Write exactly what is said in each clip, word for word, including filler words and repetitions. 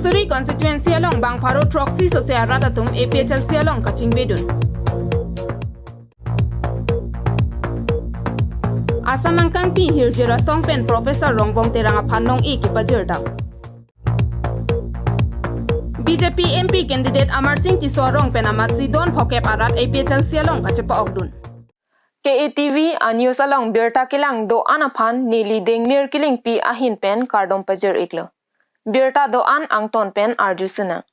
Suri constituency along bang pharo throksi sose arat atum A P H L C along kachingbedun. Assam angkangpi hirjir asong pen Professor Rongbong Terang aphan nong-e kepajirdam. B J P M P candidate Amarsing Tisso arong pen amatsi don phokep arat A P H L C along kachepa-okdun. K A T V a-news along birta kelang do-an aphan neli Dengmir Killingpi ahin pen kardom pajir-iklo. Birta do-an angton pen arju suna.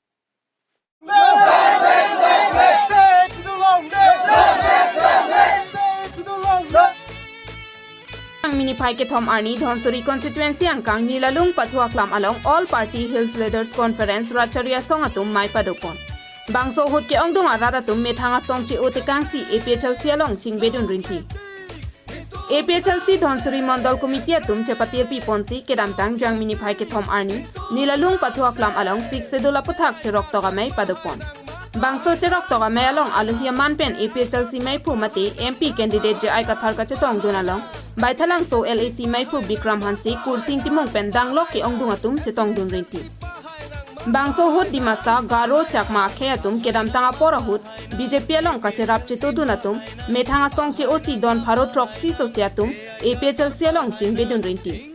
Ang mini phai kethom arni Dhansiri constituency angkang Nilalung Pathu Aklam along All Party Hills Leaders Conference Ratchari asong atum mei padopon. Bangso ahut ke-ongdung arat atum methang asong che-o tekangsi A P H L C along chingbedun rinti. A P H L C Dhansiri Mondol Committee atum chepatirpi ponsi kedamtang Jangmi niphai kethom arni Nilalung Pathu Aklam along Sixth Schedule aputhak cheroktok amei padopon. Bangso cheroktok amei along alohi aman pen A P H L C meiphu mate M P candidate J I Kathar kachetongdun along Baithalangso L A C meiphu Bikram Hanse, Kursing Timung pen danglok ke-ongdung atum chetongdun rinti. Bangso ahut Dimasa, Garo, Chakma akhei atum kedamtang apor ahut B J P along kacherap chetodun atum, methang asong che-osi don pharo throksi sose atum A P H L C along chingbedun rinti.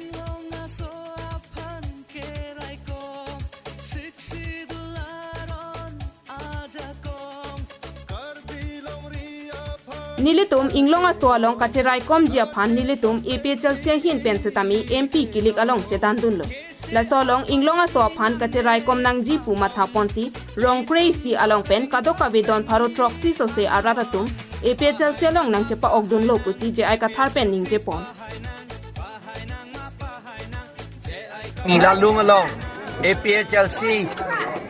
Nelitum Inglong aso along kacheraikomji aphan nelitum A P H L C ahin pen setame M P kilik along chetandunlo. Laso along Inglong aso aphan kacheraikom nangji pu mathaponsi rong kre-isi along pen kadokave don pharo throksi sose arat atum A P H L C along nangchepa-okdunlo pusi J I Kathar pen ningjepon. Nilalung along A P H L C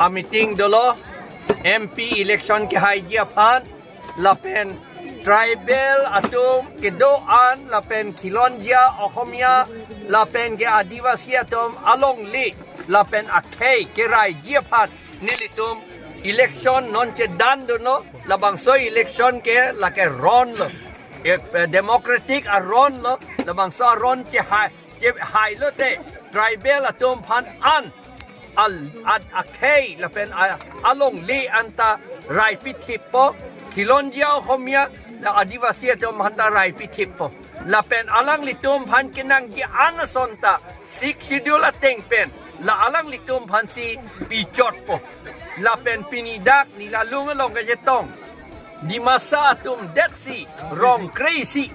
a-meeting dolo, M P election kehaiji aphan, lapen tribal atum kedo-an, lapen Khilonjia Ohomia, lapen ke Adivasi atum alongle, lapen akhei keraiji aphan nelitum election non chedandunlo, labangso election ke lake ronlo. Eh, eh, democratic aronlo, labangso aron chehai, chehailote, tribal atum aphan an, al, ad, akhei, lapen a, alongle anta raipithippo, Khilonjia Ohomia, la Adivasi atum aphanta raipithippo. Lapen alanglitum aphan kenangji an asonta, Sixth Schedule ateng pen, la alanglitum aphansi pichotpo. Lapen pini dak Nilalung along kachetong Dimasa atum detsi rong kre-isi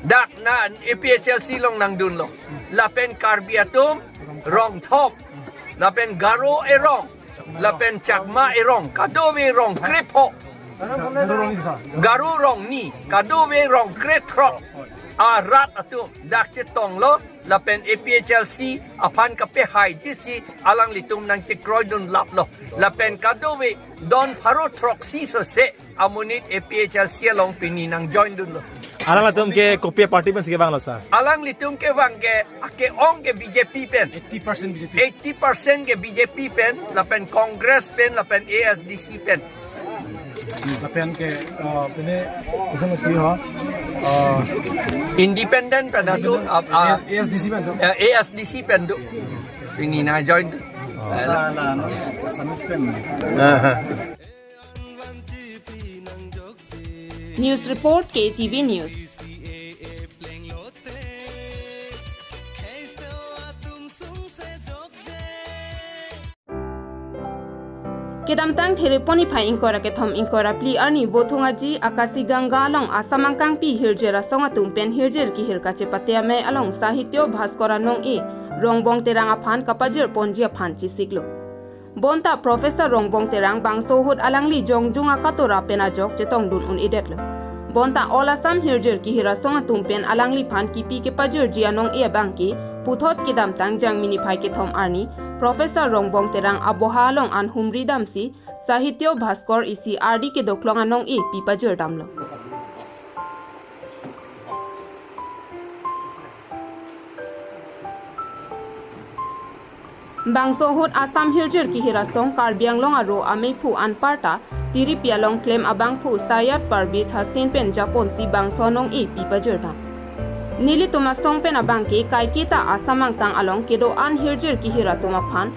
dak na A P H L C along nangdunlo. Lapen Karbi atum rong thom. Lapen Garo erong. Lapen Chakma erong. Kadokave rong krepho. Garo rong ni. Kadokave rong krethrok. Arat atum dak chetonglo. Lapen A P H L C aphan kapehaijisi alanglitum nangchekroidun laplo. Lapen kadokave don pharo throksi sose amonit A P H L C along pini nangjoindunlo. Alangtum ke kopi party pensi kevanglo, sir? Alanglitum kevang ke, ake-ong ke B J P pen. Eighty percent B J P. Eighty percent ke B J P pen, lapen Congress pen, lapen A S D C pen. Lapen ke, uh, pini, isi lo pi ho? Uh, independent pen do, uh, uh, A S D C pen do. Uh, A S D C pen do. Pini nangjoin. Oh. Assamese pen. Uh-huh. News report, K T V News. Kedamtang Therepon niphai ingkoi ra kethom ingkoi ra phli arni Vothung Aji Akashi Ganga along Assam angkangpi hirjir asong atum pen hirjir kehir kachepate amei along Sahitya Bhaskar anong-e Rongbong Terang aphan kapajir ponji aphan chesiklo. Bonta Professor Rongbong Terang bangso ahut alangli jongjung akatora pen ajok chetongdun un-edetlo. Bonta All Assam hirjir kehir asong atum pen alangliphan kipi kepajirji anong-e abangke puthot kedamtang Jangmi niphai kethom arni Professor Rongbong Terang aboha along an humri damsi Sahitya Bhaskar isi ardi kedoklong anong-e pipajirdamlo. Bangso ahut Assam hirjir kehir asong Karbi Anglong aro ameiphu anparta tiripi along klem abangphu Syed Parvez Hassan pen japonsi bangso anong-e pipajirdam. Nelitum asong pen abangke kaiketa Assam angkang along kedo-an hirjir kehir atum aphan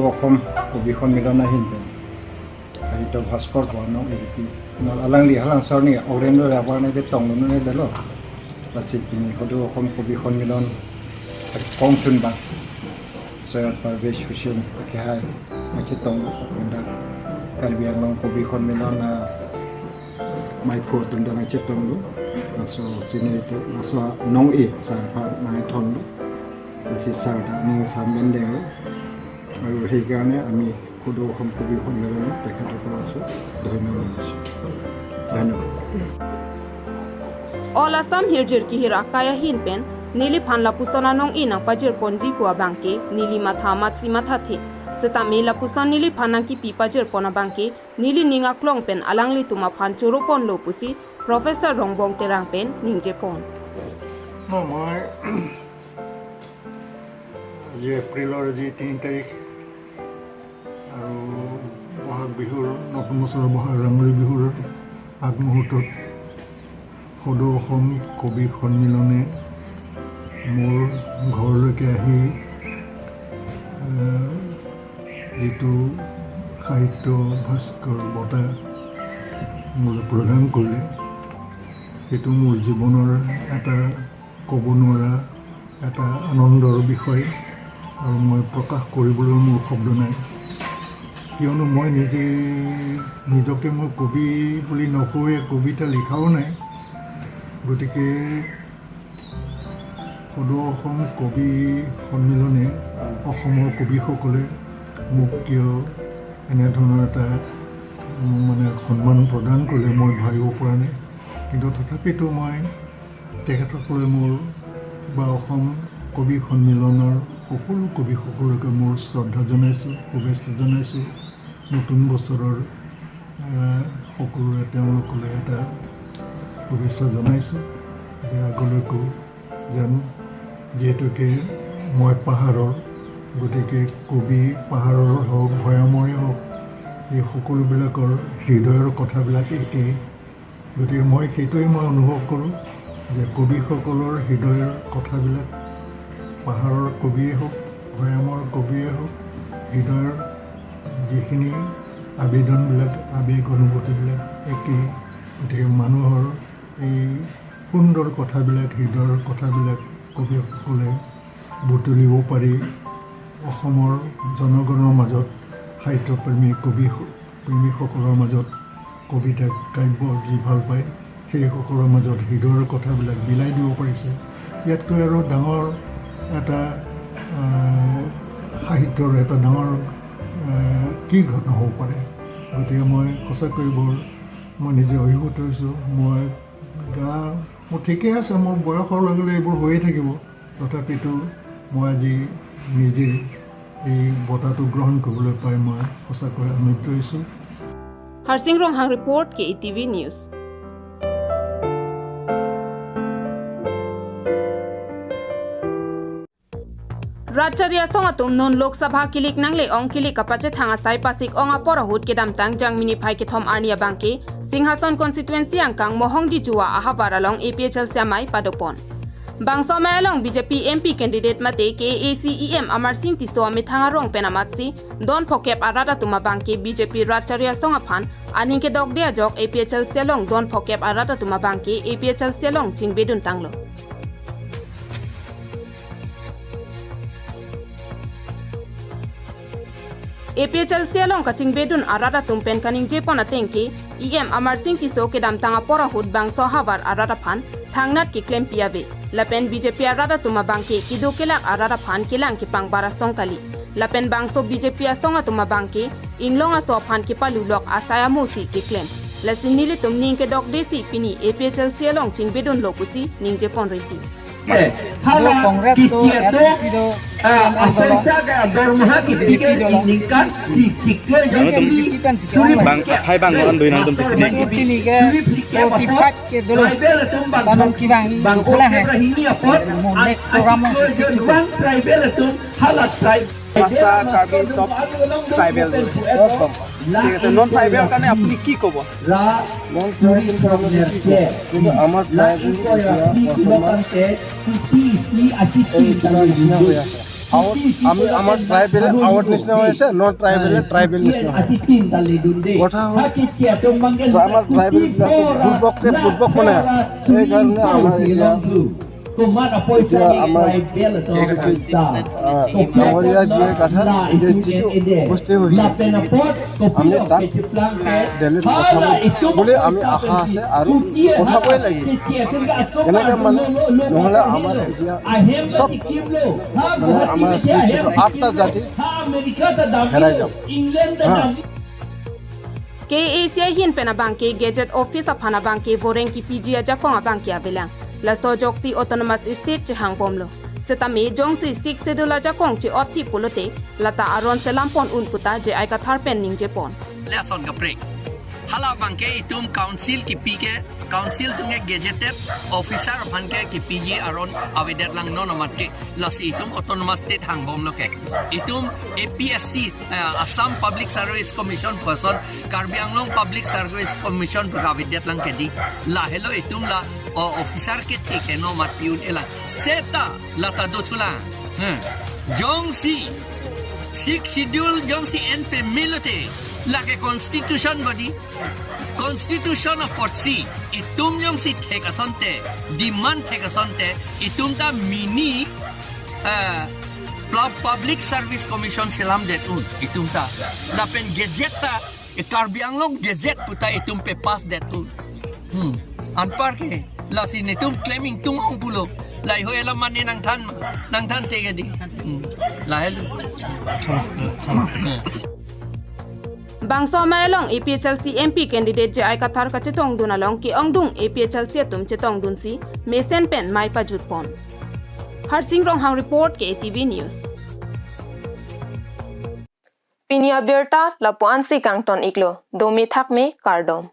Hudu Asom Kobi Sonmilon ahin pen Sahitya Bhaskar pu anong epi, mal alangli halangsor ni Orlando Rabar ne chetong nune delo. Lasi pini Hudu Asom Kobi Sonmilon kongchun bang Sir Parvesh Hussain kehai nangchetong pu pen dak Karbi Anglong Kobi Sonmilon amaiphu atum ta nangchetonglo. Laso chini itu laso anong e sir aphan nangthonlo. Lasi sir ta aning samben denglo. Aru heikarne ami Hudu Asom Kobi Sonmilon tekhak apor aso dhonyobad janaisi. Dhonyobad. All Assam Hirjir Kehir Akai ahin pen neliphan lapuson anong e nangpajirponji pu abangke neli matha amatsi mathathe. Setame lapuson neliphan nangkipi pajirpon abangke neli ning aklong pen alanglitum aphan choroponlo pusi Professor Rongbong Terang pen ningjepon. মই আজি এপ্ৰিলৰ আজি তিনি তাৰিখ আৰু বহাগ বিহুৰ, নতুন বছৰৰ বহাগ ৰঙালী বিহুৰ আগমুহূৰ্তত সদৌ অসম কবি সন্মিলনে মোৰ ঘৰলৈকে আহি, আহ, যিটো সাহিত্য ভাস্কৰ বঁটা মোলৈ প্ৰদান কৰিলে, সেইটো মোৰ জীৱনৰ এটা ক'ব নোৱাৰা এটা আনন্দৰ বিষয় আৰু মই প্ৰকাশ কৰিবলৈ মোৰ শব্দ নাই। কিয়নো মই নিজে, নিজকে মই কবি বুলি নকওঁৱে, কবিতা লিখাও নাই। গতিকে সদৌ অসম কবি সন্মিলনে, অসমৰ কবিসকলে মোক কিয় এনেধৰণৰ এটা, উম, মানে সন্মান প্ৰদান কৰিলে মই ভাবিব পৰা নাই। কিন্তু তথাপিতো মই তেখেতসকলে মোৰ বা অসম কবি সন্মিলনৰ সকলো কবিসকলকে মোৰ শ্ৰদ্ধা জনাইছোঁ, শুভেচ্ছা জনাইছোঁ। নতুন বছৰৰ, এ, সকলোৰে তেওঁলোকলৈ এটা শুভেচ্ছা জনাইছোঁ যে আগলৈকো যেন, যিহেতুকে মই পাহাৰৰ, গতিকে কবি পাহাৰৰ হওক, ভৈয়ামৰে হওক, এই সকলোবিলাকৰ হৃদয়ৰ কথাবিলাক একেই। গতিকে মই সেইটোৱেই মই অনুভৱ কৰোঁ যে কবিসকলৰ হৃদয়ৰ কথাবিলাক, পাহাৰৰ কবিয়ে হওক, ভৈয়ামৰ কবিয়ে হওক, হৃদয়ৰ যিখিনি আবেদনবিলাক, আবেগ অনুভূতিবিলাক একেই। গতিকে মানুহৰ এই সুন্দৰ কথাবিলাক, হৃদয়ৰ কথাবিলাক কবিসকলে বুটলিব পাৰি অসমৰ জনগণৰ মাজত, সাহিত্যপ্ৰেমী কবি প্ৰেমীসকলৰ মাজত, কবিতা কাব্য যি ভাল পায়, সেইসকলৰ মাজত হৃদয়ৰ কথাবিলাক বিলাই দিব পাৰিছে। ইয়াতকৈ আৰু ডাঙৰ এটা, আহ, সাহিত্যৰ এটা ডাঙৰ, আহ, কি ঘটনা হ'ব পাৰে? গতিকে মই সঁচাকৈ বৰ, মই নিজে অভিভূত হৈছোঁ। মই গা, মোৰ ঠিকে আছে, মোৰ বয়সৰ লগে লগে এইবোৰ হৈয়ে থাকিব। তথাপিতো মই আজি নিজে এই বঁটাটো গ্ৰহণ কৰিবলৈ পাই মই সঁচাকৈ আনন্দিত হৈছোঁ। Harsing Ronghang report, K E T V News. Rat chari asong atum non Lok Sabha kilik nangle-ong kilik kapachethang asai pasik ong apor ahut kedamtang Jangmi niphai kethom arni abangke Singhason constituency angkang Mohong Dijua ahavar along A P H L C amei padopon. Bangso amei along B J P M P candidate mate K A A C E M Amarsing Tisso amethang arong pen amatsi don phokep arat atum abangke B J P rat chari asong aphan aning kedokde ajok A P H L C along don phokep arat atum abangke A P H L C along chingbedun tanglo. A P H L C along kachingbedun arat atum pen kaningjepon ateng ke E M Amarsing Tisso kedamtang apor ahut bangso ahavar arat aphan thangnat keklempi ave. Lapen B J P arat atum abangke kedo kelak arat aphan kelang kepangbar asong kali. Lapen bangso B J P asong atum abangke inglong aso aphan kepalulok asai amosi keklem. Lasi nelitum ning kedokdesi pini A P H L C along chingbedunlo pusi ningjepon rinti. Hala Congress do, kiti atum, S P do, ah, N M do, apensa ka dormaha kiti ke B J P do. Ningkan si chiklo jong Nangtum kiti bang, hai bang, nangtum chiklo. Suri pini ke suri pini ke forty five ke dolo. Tribal atum bang, bang, bang, bang, bang, kahini apot, next program achiklo jong bang tribal atum hala tribe. Masa Karbi sob tribal. ঠিক আছে, non tribal কাৰণে আপুনি কি ক'ব? Non tribal কাৰণে কি ক'ব? কিন্তু আমাৰ ট্ৰাইবেল এতিয়া বৰ্তমান এই কিবা নিচিনা হৈ আছে। আগত আমি, আমাৰ ট্ৰাইবেল আগত নিচিনা হৈ আছে, নন ট্ৰাইবেলে ট্ৰাইবেল নিচিনা হৈ আছে। কথা হ'ল, আমাৰ ট্ৰাইবেলবিলাকক বুৰ্বকে বুৰ্বক বনাই আছে। সেইকাৰণে আমাৰ এতিয়া এতিয়া আমাৰ, আহ, ডাঙৰীয়া যিয়ে কথা যে যিটো উপস্থিত হৈছে, আমি তাক দিল্লীত পঠাব বুলি আমি আশা আছে আৰু পঠাবই লাগিব। এনেকে মানে নহ'লে আমাৰ এতিয়া চব মানে আমাৰ যিটো আঠটা জাতি হেৰাই যাব। হা। K A A C ahin pen abangke Gazette Office aphan abangke voreng kepiji ajakong abangke avelang. Laso ajoksi Autonomous State chehangbomlo. Setame jongsi Sixth Schedule ajakong che-othi pulote lata aron selam pon un puta J I Kathar pen ningjepon. Lason kaprek. Hala abangke itum council kepi ke, council atum ke gazetted officer aphan ke kepiji aron avedet lang non amat ke. Lasi itum Autonomous State hangbomlo ke. Itum A P S C, eh, Assam Public Service Commission pu ason, Karbi Anglong Public Service Commission pu avedet lang ke di. Lahelo itum la, o, officer kethe ke no amat pi un-e lang. Seta lata dothulang. Hmm. Jongsi Sixth Schedule jongsi en pemelote lake constitution body. Constitution apotsi itum jongsi thek asonte, demand thek asonte, itum ta mini, eh, pla-, Public Service Commission selamdet un, itum ta. Lapen gazette ta, eh, Karbi Anglong Gazette puta itum pepassdet un. Hmm. Anpar ke, lasi netum claiming tung ong pulo. Lahei ho ela mane nangthan, nangthan te ke di. Hmm. Lahelo. Bangso amei along A P H L C M P candidate J I Kathar kachetongdun along ke-ongdung A P H L C atum chetongdunsi mesen pen mei pajutpon. Harsing Ronghang report, K T V News. Pini abirta lapu-ansi kangton iklo, dome thakme kardom.